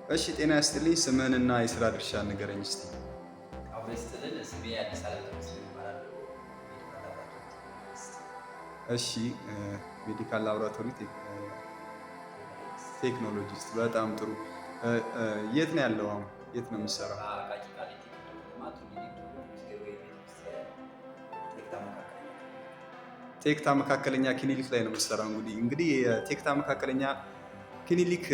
እሺ፣ ጤና ይስጥልኝ። ስምህንና የስራ ድርሻ ንገረኝ እስቲ። አብሮ ይስጥልን። ስሜ አዲስ አለም ተመስገን እባላለሁ። Medical laboratory technologist። እሺ፣ medical laboratory technologist፣ በጣም ጥሩ። የት ነው ያለው አሁን? የት ነው የምትሰራው? አቃቂ ቃሊቲ ክፍለ ከተማ፣ ቱሉ ዲምቱ ቅዱስ ገብርኤል ቤተክርስቲያን፣ ቴክታ መካከለኛ። ቴክታ መካከለኛ ክሊኒክ ላይ ነው የምትሰራው። እንግዲህ የቴክታ መካከለኛ ክሊኒክ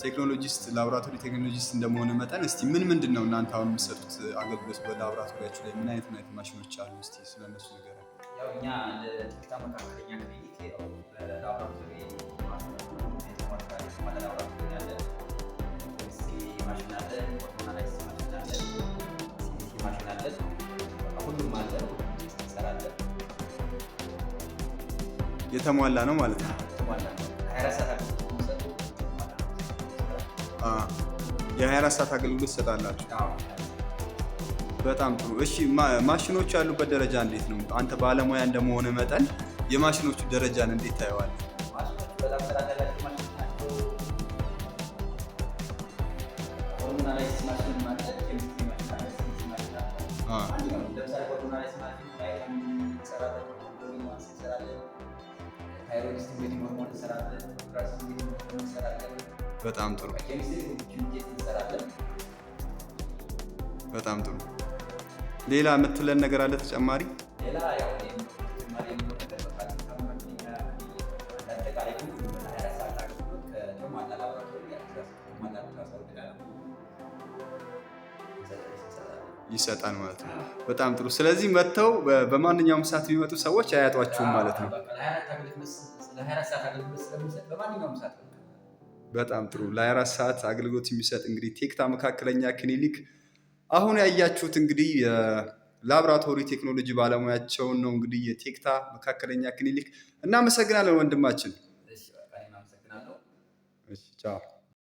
technologist፣ laboratory technologist እንደመሆን መጠን እስቲ ምን ምንድን ነው እናንተ አሁን የምትሰጡት አገልግሎት? በላቦራቶሪያችሁ ላይ ምን አይነት ማሽኖች አሉ? እስቲ ስለነሱ ንገረን። ያው እኛ እንደ ቴክታ መካከለኛ ክሊኒክ ያው በላቦራቶሪ የተሟላ ላቦራቶሪ አለን። ኬሚስትሪ ማሽን አለን፣ hormone analysis ማሽን አለን፣ CBC ማሽን አለን። በቃ ሁሉም አለ፣ ሁሉም test እንሰራለን። የተሟላ ነው ማለት ነው። የተሟላ ነው። 24 ሰዓት አገልግሎት የሚሰጡ የተሟላ ነው። የ24 ሰዓት አገልግሎት ትሰጣላችሁ። አዎ። በጣም ጥሩ። እሺ፣ ማሽኖቹ ያሉበት ደረጃ እንዴት ነው? አንተ ባለሙያ እንደመሆን መጠን የማሽኖቹ ደረጃን እንዴት ታየዋለህ? ማሽኖቹ በጣም ጥራት ያላቸው ማሽኖች ናቸው። Hormone analysis ማሽን አለ፣ ኬሚስትሪ ማሽን አለ፣ CBC ማሽን አለ። ማንኛውም ለምሳሌ hormone analysis ማሽን ቫይታሚን እንሰራለን፣ hemoglobin A1C እንሰራለን፣ thyroid stimulating hormone እንሰራለን፣ growth stimulating hormone እንሰራለን። በጣም ጥሩ። ኬሚስትሪ test እንሰራለን። በጣም ጥሩ። ሌላ የምትለን ነገር አለ ተጨማሪ? ሌላ ያው እኔም ተጨማሪ የምለው ነገር በቃ መካከለኛ አጠቃላይ ሁሉ 24 ሰዓት አገልግሎት ከተሟላ ላቦራቶሪ ጋር፣ ከተሟላ አልትራሳውንድ ጋር እንሰጣለን። ይሰጣል ማለት ነው። በጣም ጥሩ። ስለዚህ መጥተው በማንኛውም ሰዓት ቢመጡ ሰዎች አያጧችሁም ማለት ነው። በቃ ለ24 ሰዓት አገልግሎት ስለምንሰጥ በማንኛውም ሰዓት በቃ። በጣም ጥሩ። ለ24 ሰዓት አገልግሎት የሚሰጥ እንግዲህ ቴክታ መካከለኛ ክሊኒክ አሁን ያያችሁት እንግዲህ የላቦራቶሪ ቴክኖሎጂ ባለሙያቸውን ነው እንግዲህ የቴክታ መካከለኛ ክሊኒክ። እናመሰግናለን ወንድማችን። እሺ፣ በቃ እኔም አመሰግናለሁ። እሺ፣ ቻው።